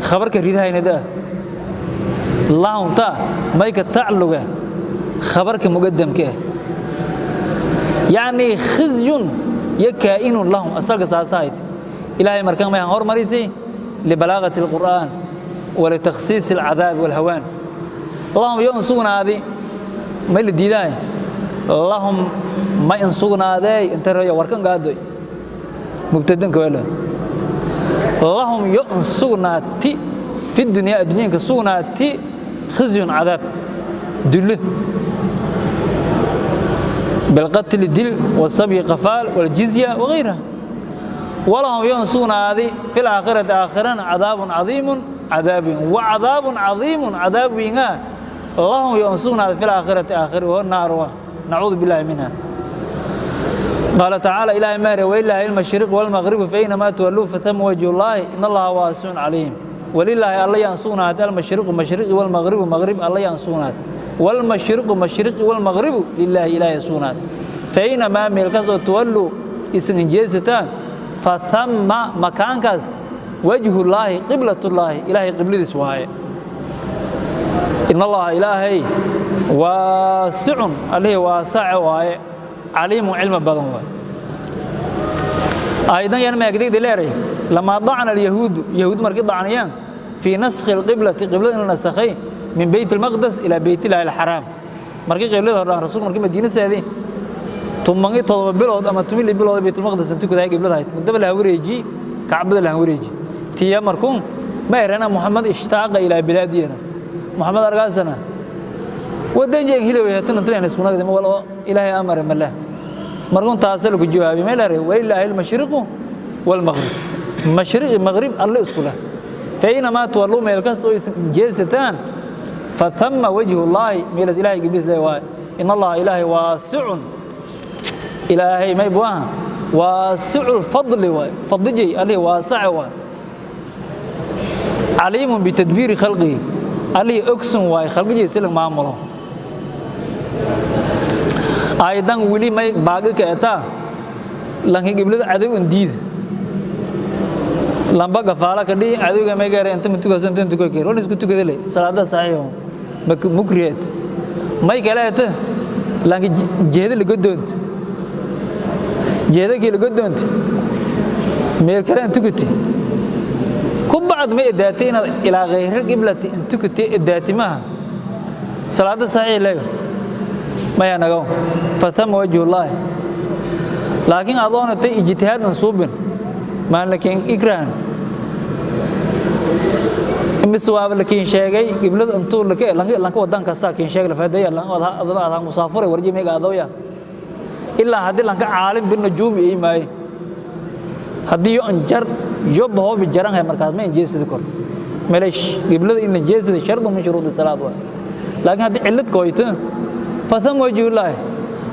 خبرك ريدها يندا اللهم تا مايك تعلقه خبرك مقدم كه يعني خزي يكائن لهم أصلك ساسايت إلهي مركان ما ينهر مريسي لبلاغة القرآن ولتخصيص العذاب والهوان. اللهم ينصونا هذه ما اللي ديداي اللهم ما ينصونا هذه انت رأي وركان قادوي مبتدن كوالا اللهم ينصونا تي في الدنيا الدنيا كسونا تي خزي عذاب Dullo bilqatli dil wasabyi qafaal waljizya wagayraha. Walahum yoon sugnaaday fi laakhirati aakhirana cadaabun cadiimun cadaabin wa cadaabun cadiimun cadaab wiingaa lahum yoon sugnaaday fi laakhirati aakhira wa naaruwa nacuudu billahi minha. Qaala tacaala ilaahay maare walilaahi almashriq walmagribu fainamaa tuwalluu fathama wajhu llaahi in allaha waasicun caliim. Walilaahi alla yaan sugnaaday almashriqu mashriqi walmagribu magrib alla yaan sugnaaday walmashriqu mashriqi walmagribu lilaahi ilaahay sugnaaday fainamaa meel kastoo tuwalluu isan injeesataan fathama makaankaas wajhullaahi qiblatullaahi ilaahay qibladiis waaye. In allaha ilaahay waasicun allihii waasace waaye caliimun cilmi badan waaye. Aydan yan maagdegdi leeray lamaa dacna alyahuudu yahuud markii dacniyaan fii naskhi alqiblati qiblada in la nasakhay min beyt almaqdes ilaa beytillahi alxaraam. Markii qiblada hordhaan rasuulku markii madiina saaday 17 bilood ama 12 bilood beytulmaqdes intuu kudaay qiblada ahayd mugdaba la wareeji kacbada la wareeji tiya markuun ma erana Muhammad ishtaaqa ilaa bilaadiyana Muhammad argaasana wadan jeen hilay hatan inta isku nagday ma wala ilaahay amar ma markuun taas lagu jawaabay ma leeyahay walilaahi almashriqu walmaghrib mashriq maghrib alle isku leh fainamaa tuwallu meel kasta oo isan jeesataan fathama wajhu llaahi meelas ilaahay gibliis leeyahay in allaha ilaahay waasicun ilaahay may buaha waasicu lfadli waay fadlijay allihii waasace waay caliimun bitadbiiri khalqihi allihii ogsun waay khalqijay si lag maamulo. Aydan weli may baaqi ka etaa lanki qiblada cadow in diida lamba gafaala ka dhii cadowga may gaara inta mutukaas inta tuko keer wala isku tukada leh salaada saxiix mukriyat may kale eta lanki jeeda laga doonto jeeda kii laga doonto meel kale in tukati ku bacd ma idaatay inaad ilaa khayri qiblati in tukatay idaati maaha salaada saxiix leeyo maya nagaw fathama wajhullaahi. Laakiin adoona tay ijtihaadnan suubin maan lakiin ikrahan imise waaba lakiin sheegay qiblada intuu laka lanka wadan kasta kiin sheegay la faadaya lan adana musaafure warji meega adawya ilaa haddii lanka caalim bin nujuum ay maay haddii yo anjar yo bahoobi jaran hay markaas ma injeesida kor melesh qiblada in la jeesida shardu min shuruudi salaad waa. Laakiin haddii cillad kooyto fathama wajhullaahi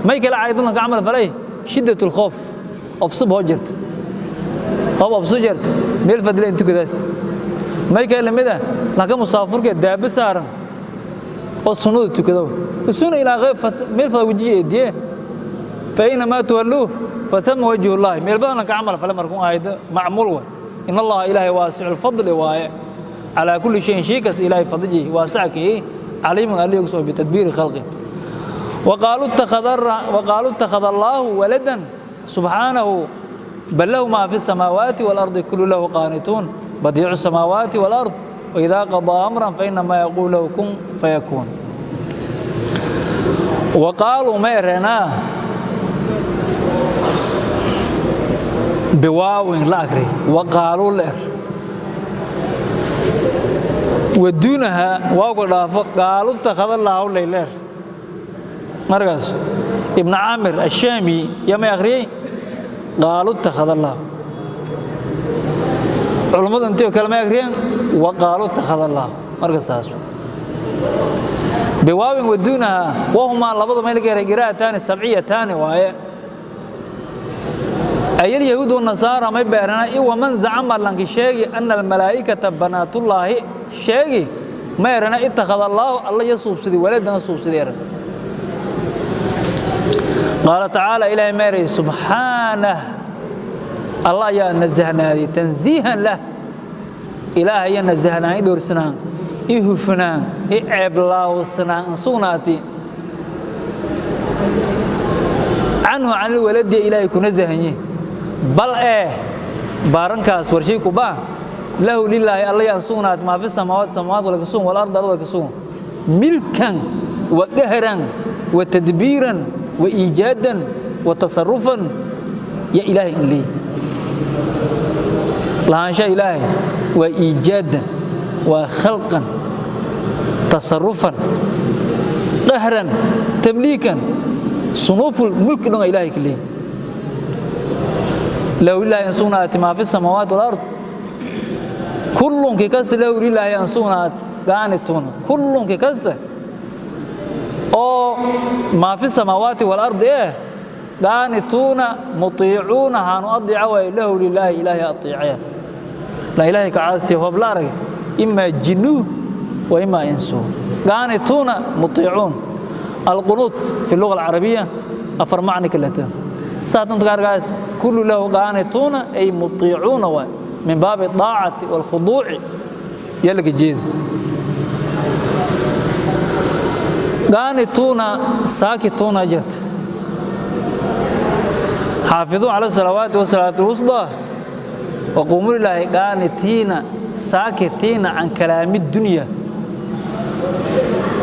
may kala caydun lanka camal falay shiddatul khoof obsub hoo jirta qof obsu jirta meel fadila in tukadaas may kale lamid ah lanka musaafurka daaba saaran oo sunnada tukado sunna ilaa qayb meel fada wajihi eediye fa inamaa tuwalluu fathama wajhullaahi meel badan lanka camal falay markuu aayado macmuul waay. In allaha ilaahay waasicu lfadli waaye calaa kulli shayin shay kas ilaahay fadlihi waasackeeyey caliimun allihi ogsoon bitadbiiri khalqi. وقالوا اتخذ الله ولدا سبحانه بل له ما في السماوات والأرض كل له قانتون بديع السماوات والأرض وإذا قضى أمرا فإنما يقول له كن فيكون. وقالوا ما رنا بواو لا أكري وقالوا لر ودونها واو قالوا اتخذ الله ليلر. markaas ibn Caamir ash-Shaami yama akhriyay qaalu ittakhadha Allah. Culimadu intii kale ma akhriyeen wa qaalu ittakhadha Allah. Markaas biwaawin waduunaha wahuma labada meel gaar qiraa'ataani sabciyataani waaye ay yahuud wa nasaara may beerana i wa man zacama lanki sheegi anna al malaa'ikata banaatullaahi sheegi ma erana ittakhadha Allah alla yasuubsidi waladan suubsidi eran. قال تعالى إلهي ماري سبحانه الله يا نزهنا تنزيها له إلهي يا نزهنا دورسنا إهفنا إعبلاوسنا سوناتي عنه عن الولد إلهي كنزهني بل إيه بارنكاس ورشي كوبا له لله الله يا سونات ما في السماوات سماوات ولا كسون والأرض أرض كسون ملكا وقهرا وتدبيرا وإيجادا وتصرفا يا إلهي لي lahaanshaha ilaahay waa iijaadan, waa khalqan, tasarufan, Qahran, tamliikan, sunuuful mulki dhan Ilaahay kaliya. Low ilaahay an sugnaatay maa fi samaawaat walard, kullunkii kasta lahu lilaahi an sugnaat qaanituuna, kullunkii kasta oo maa fi samaawaati walardi qaanituuna mutiicuuna haanu adiica waaye lahu lilaahi ilaahay adiiceen. La ilaahay ka caasiya hoob la arag imaa jinnuu wa imaa insuu. Qaanituuna mutiicuun. Alqunuut fi luga alcarabiya afar macni kaleta saatan gaargaas kullu lahu qaanituuna ay mutiicuuna waay min baabi daacati walkhuduuci yalaga jeeda. Qaanituuna saakituuna jirta. Xaafiduu cala salawaati wasalaatu alwusdaa waquumuu lilaahi qaanitiina saakitiina can kalaami dunya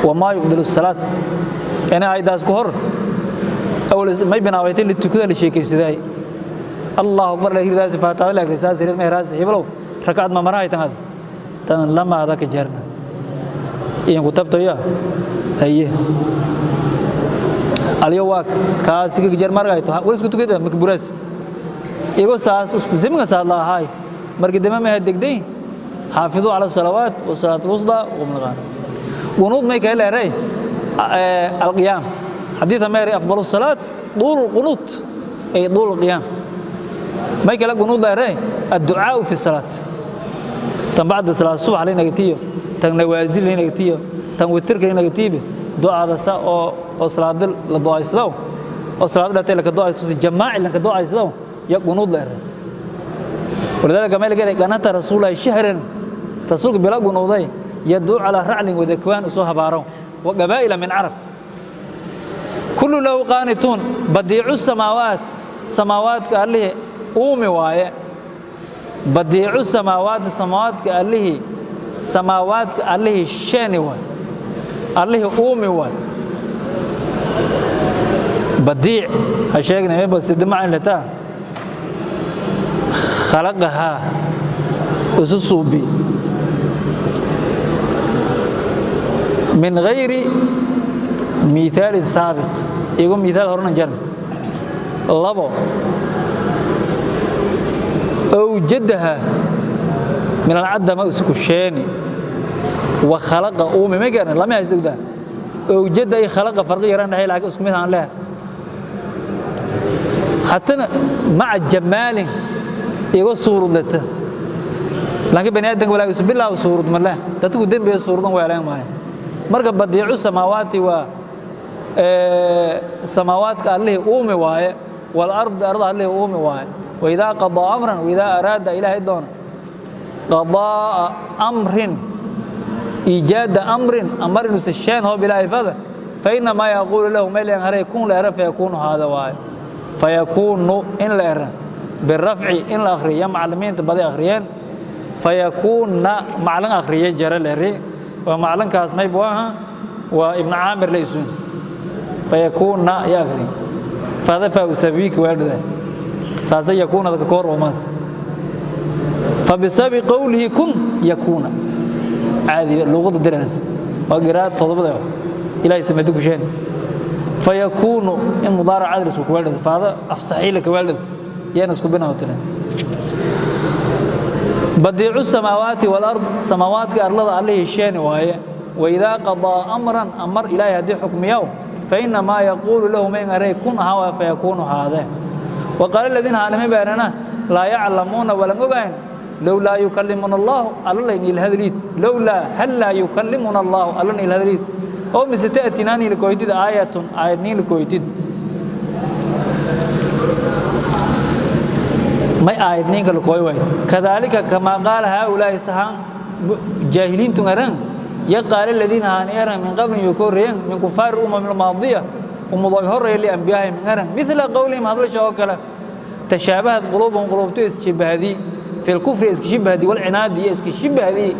wamaa yubdilu salaat. Yani aydaas ku hor awal may binaawaytay la tukada la sheekaysaday. Allahu akbar la hirdaas faataada la akhrisaa sireed may raas heblow rakacad ma marahay tan tan lama hada ka jarna iyan ku tabtoya haye aliyo waak kaasi ka jar margay to wal isku tukada mak buraas igo saas isku zimga saad lahay markii dambe ma degday xaafidu ala salawaat wa salaat alwusda wa min qunuud may ka leeray alqiyaam. Xadiis meeri afdalu salaat duul qunuut ay duul qiyaam. May kala qunuud leeray adducaa fi salaat tan bacda salaat subax leynagtiyo tan nawaazil leynagtiyo tan witirka leynagtiyo ducada sa oo salaad la ducaysado oo salaad dhatay la ka ducaysado jamaaci la ka ducaysado ya qunuud leeray. Walidaalika may laga qanata rasuulahi shahran rasuulka bila qunuuday yaduu ala raclin wadakwaan usoo habaaro wa qabaa'ila min carab. Kullu lahu qaanituun. Badiicu samaawaat, samaawaadka allihii uumi waaye. Badiicu samaawaati, samaawaadka allihii, samaawaadka allihii sheeni waaye, allihii uumi waaye. Badiic ha sheegnay mayba sida macni lataa khalaqahaa isu suubi min gayri miithaalin saabiq iyago miithaal horena jaran. Labo, awjadaha min alcadama isku sheeni wa khalaqa uumi ma garan lama haysto ogdaa awjada ay khalaqa farqi yaran dhahay laakiin isku mid aan leeyahay. Hatana maca jamaalin iyago suurudlata laakiin bani aadamka walaa isu bilaw suurud ma leh dadku dembiga suurudan weelaan maayo. Marka badiicu samaawaati waa samaawaadka allihii uumi waaye walard arda allihii uumi waaye. Waidaa qadaa amran waidaa araada ilaahay doona qadaa'a amrin iijaada amrin amar inuusa sheen hoob ilaahay fada fainamaa yaquulu lahu maylan haray kun la era fayakuunu haada waaye. Fayakuunu in la era birafci in la akhriyo macallimiinta baday akhriyeen fayakuuna macallin akhriye jara la eri waa macallinkaas mayb waaha waa ibnu caamir la isuun fayakuuna ya akhriye fada faa usabiik weedhada saasa yakuuna ka koor oomaas fabisabi qowlihi kun yakuuna caadi luqada diraas waa qiraa'ad todobada ilaahay samadu ku sheen fayakuunu in mudaarac adris ku weedhada faada afsaxiila ka weedhada yana isku binaa tiran. Badiicu samaawaati walard, samaawaadka arlada allihii sheeni waaye. Waidaa qadaa amran amar ilaahay haddii xukmiyow fainamaa yaquulu lahu mayn aray kun ahaa waay fayakuunu haadee. Waqaala aladiina haanima beerana laa yaclamuuna walan ogayn lowlaa yukallimuna allahu alla layn hadliid lowlaa hal laa yukallimuna allahu alla niil hadliid oo mise ta'tinaa niil koytid aayatun aayad niil koytid may aayad ninka la kooy wayd. Kadaalika kamaa qaala haaulaahi sahaan jaahiliintu aran ya qaala aladiina haan eran min qablin yukoreen min kufaar umam almaadiya ummadoy horreeyay lianbiyaahi min aran mithla qowlihim hadalsha oo kale tashaabahat quluubuhum quluubtu isshibahdi fi lkufri iskashibahdi walcinaadi iyo iskashibahdi.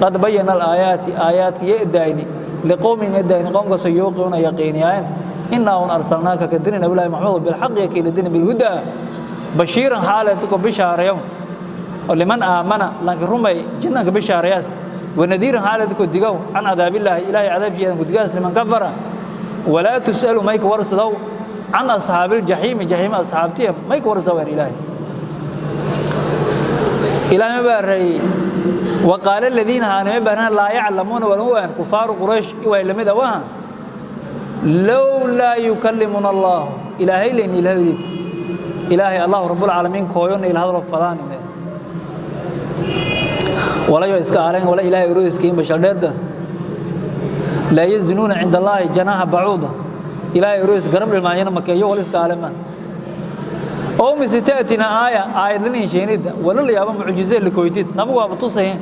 Qad bayana alaayaati aayaadka ya edaayni liqowmin edaayni qowmkaasoo yuuqinuuna yaqiiniyaayen. Innaa un arsalnaaka kadiri nabillaahi maxamed bilxaqi yakiiladina bilhudaa bashiiran xaaleetu ko bishaareyo oo liman aamana laakiin rumay jinnanka bishaarayaas Wanadiiran xaalad ku digow can cadaabillaahi, ilaahay cadaabkiisa ku digaas, liman kafara. Walaa tus'alu, mayka warsadow, can asxaabiljaxiimi, jaxiima asxaabtiya mayka warsadow. Ilaahay, ilaahay ma baaray. Waqaala aladiina haanima baarana laa yaclamuuna walan kufaaru Quraysh iway lamid awaha, lowlaa yukallimuna Allahu, ilaahay layni ilahadid, ilaahay Allahu rabbulcaalamiin kooyona ila hadlo fadaan walayo iska aleen wala ilaahay roiskiin bashaldheerda, laa yazinuuna cinda Allaahi janaaha bacuuda, ilaahay rois garab dhilmaanyana makeeyo wala iska aalema oo mise ta'tina aaya, aayad lan insheenida wala la yaabo mucjize likoytid nabigu waaba tusay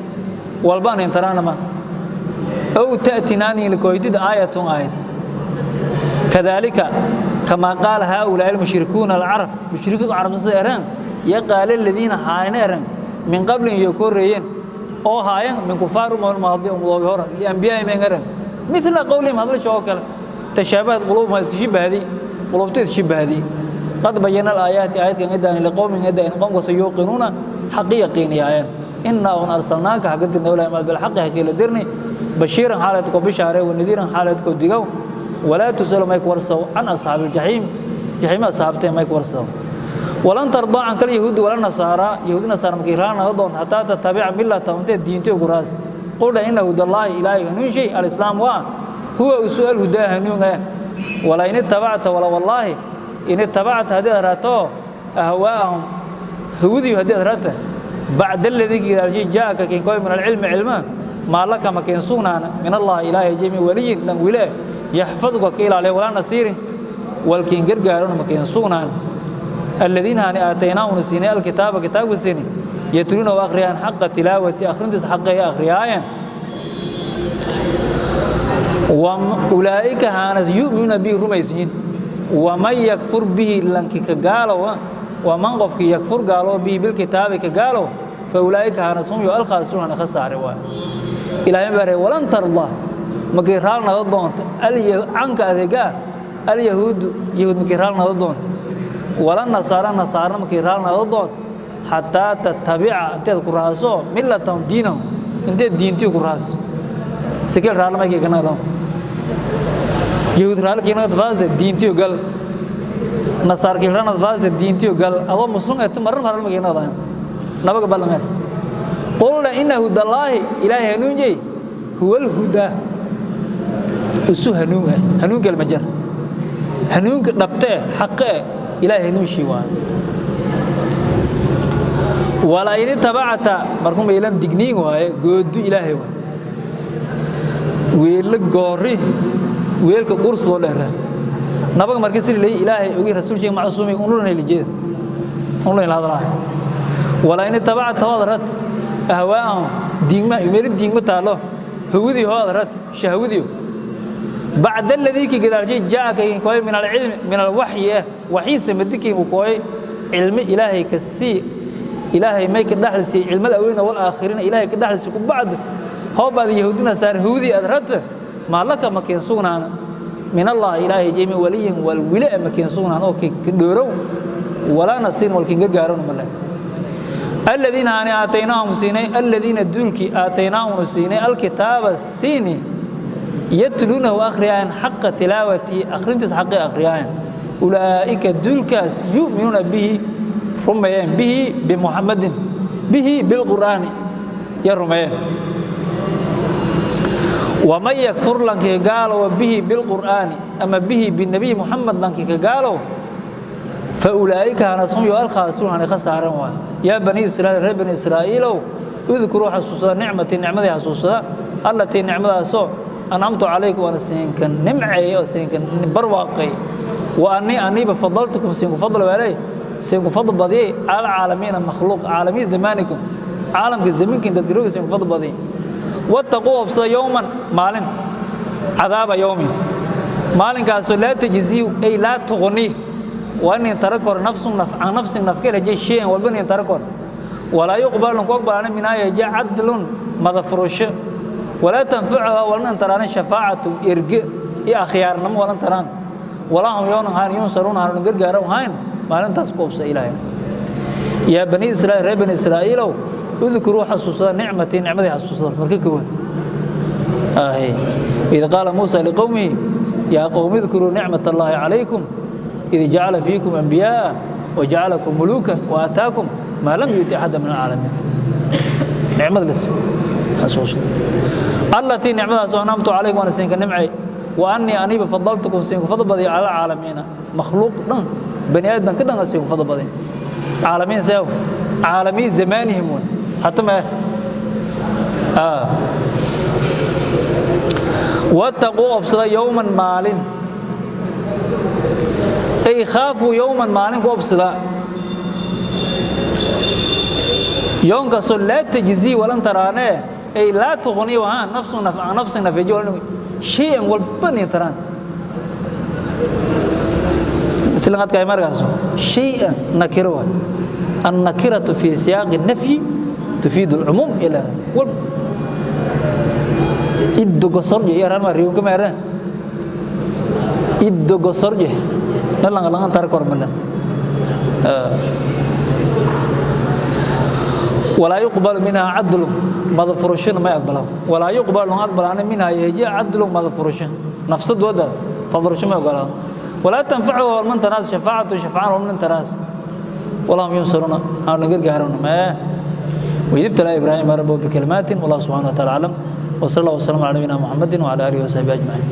walbaan intaraanama, ow ta'tinaani likoytid aayatun, aayad. Kadaalika kamaa qaala haaulaa'i almushrikuuna alcarab, mushrikiintu carabta sida ereen ya qaala aladiina haayna eren min qablin iyo koreeyeen oo haayeen min kufaar umam maadi, ummadoogi hore, lianbiyaa'ihim en eren mithla qowlihim, hadlasha oo kale. Tashaabahat quluubuhum, iska shibahdi quluubta isshibahdi. Qad bayana alaayaati, aayadkan idaani, liqowmin idaani, qowmkaas yuuqinuuna, xaqi yaqiiniyaayeen. Innaa un arsalnaaka, xagga dirna walahi maad, bilxaqi hakiila dirni, bashiiran xaaladko bishaare, wanadiiran xaaladko digow. Walaa tusalu, may ku warsaw, can asxaabi aljaxiim, jaxiima asxaabtee may ku warsaw. Walan tardaa canka alyahuudi wala nasaara, yahuudi nasaara markii raana doonta, hataa tatabica millatahum, intee diintay ku raas. Qul ina hudallaahi, ilaahay hanuun shay, alislaam waa huwa usu alhudaa, hanuun eh. Wala in ittabacta, wala wallaahi in ittabacta, haddii aad raato, ahwaa'ahum, hawadii haddii aad raata, bacda aladii gidaalshay jaa'aka kinkoy min alcilmi, cilma, maa laka ma keen sugnaana min Allahi ilaahay jami waliyin lan wile yaxfaduka ka ilaaliya, walaa nasiirin walkiin gargaarona ma keen sugnaan. Aladiina hani aataynaahuna siinay alkitaaba, kitaabka siini, yatluuna u akhriyaan xaqa tilaawati, akhrintiis xaqay akhriyaayeen, ulaa'ika haanas yu'minuuna bihi, rumaysiyin. Waman yakfur bihi, lanki ka gaalowa, waman qofkii yakfur gaalow bihi bilkitaabi ka gaalow, fa ulaa'ika haanas hum yo alkhaasiruun, hana khasaare waay. Ilaahay baa reey, walan tarda, makii raal nada doonta, canka adeegaa alyahuudu, yahuud makii raal nada doonta, wala nasaara, nasaarna makii raal nada doonta, xataa tattabica, inteed ku raaso, millatahum, diinahum, inteed diintii ku raaso. Sikeel raal maykii kanado yahuud raalkiinadfaase diintiyo gal, nasaarkiinadfaase diintiyo gal, adoo muslim eto marar marar makiinadahay nabaga ballangan. Qulna ina hudallaahi, ilaahay hanuunjey, huwa alhudaa, isu hanuun ah, hanuunka almajar, hanuunka dhabte eh, xaqe eh, ilaahay hanuunshii waayo. Wala in itabacta, markuu meelan digniin waaye, goodu ilaahay waaye, weelo goori weelka qursoo dheera nabaga markii si leey ilaahay ogi rasuulkiisa macsuumi unulana lijeed unulana hadalaa. Wala in itabacta waad ahwaa'ahum, diigma meel diigma taalo, hawadii hood rat, shahwadii, bacda alladii ki gadaalshay jaaka kooy min alcilmi, min alwaxyi eh, waxyi samadikii uu kooy cilmi ilaahay ka sii, ilaahay may ka dhaxlisi cilmada aweyna wal aakhirina, ilaahay ka dhaxlisi ku bacd hoobaad yahuudina saar hawdii aad rata, maa laka ma keen sugnaana min Allah ilaahay jami waliyin wal wila ma keen sugnaan oo ka dhoorow, walaa nasiir walkin gargaaron male. Aladiina ani aataynaahum siinay, aladiina duulkii aataynaahum siinay alkitaaba siini, yatluunahu akhriyaayan xaqa tilaawati, akhrintiis xaqay akhriyaayan, ulaa'ika duulkaas yu'minuuna bihi, rumeeyeen, bihi bimuxammadin, bihi bilqur'aani ya rumeeyeen. Waman yakfur, lankii gaalowa, bihi bilqur'aani ama bihi binabiy Muxamed lankii ka gaalow, fa ulaa'ika hanas hum yo alkhaasiruun, hanay khasaaran waay. Yaa bani Israa'iil, reer bani Israa'iilow, udkuruu xasuusada, nicmatii, nicmadii xasuusada, allatii nicmadaasoo ancamtu calaykum, waana siinka nimceey oo siinka barwaaqay, wa annii aniiba fadaltukum, siinku fadl waaley, siinku fadl badiyey, cala alcaalamiina, makhluuq caalamiin zamaanikum, caalamka zaminkin dadka siinku fadl badiyey. Wattaquu, obsada, yowman maalin, cadaaba yowmin, maalinkaasoo laa tajziyu ay laa tuqni, waa nin tara kor, nafsun naf can nafsin, nafka helaje, shay-an walba nin tara kor, walaa yuqbalu ku aqbalana minaa yaje cadlun madafurusho, walaa tanfacuha walnan taraanin shafaacatu, erge iyo akhyaarnimo walan taraan, walaa hum yoonan hayn yunsaruuna, hanuun gargaara hayn maalintaas ku obsa ilaahay. Yaa bani Israa'iil, reer bani Israa'iilow, udkuruu xasuusada, nicmatii, nicmadii xasuusada. Marka koowaad Ahe id qaala Muusa liqowmihi yaa qowmi idkuruu nicmat Allaahi calaykum id jacala fiikum anbiyaaa wajacalakum muluukan waataakum maa lam yuuti axada min alcaalamiin. Nicmad les xasuusta allatii nicmadaas oo anamtu calaykum waana siinka nimcay, wa annii aniba fadaltukum siinku fadl badiyo cala alcaalamiina, makhluuq dhan, bani aadam ka dhan siinku fadl baday. Caalamiin seew caalamiin zamaanihim wan hata ma wattaquu obsada yowman maalin, ay khaafuu yowman maalin ku obsada, yoonkaasoo laa tajzii walan taraanee, ay laa tuqni wahaa nafsun nafsin nafeji walan shay-an walba nin taraan islan adkaay markaasu shay-an nakiro waay. Annakiratu fi siyaaqi nafyi tufiidu alcumuum ila wal iddogo sorje yaran ma riyon kama yaran iddogo sorje nalang langan tar kormala. Walaa yuqbalu minhaa cadlu madafurashona may aqbalo, walaa yuqbalu aqbalaana minhaa yeeje cadlu madafurasho nafsad wada fadurasho may ogolaado. Walaa tanfacu walman tanaas shafaacatu shafcaan walman tanaas walahum yunsaruuna aan la gargaarona ma. وإذ ابتلى إبراهيم ربه بكلمات. والله سبحانه وتعالى أعلم، وصلى الله وسلم على نبينا محمد وعلى آله وصحبه أجمعين.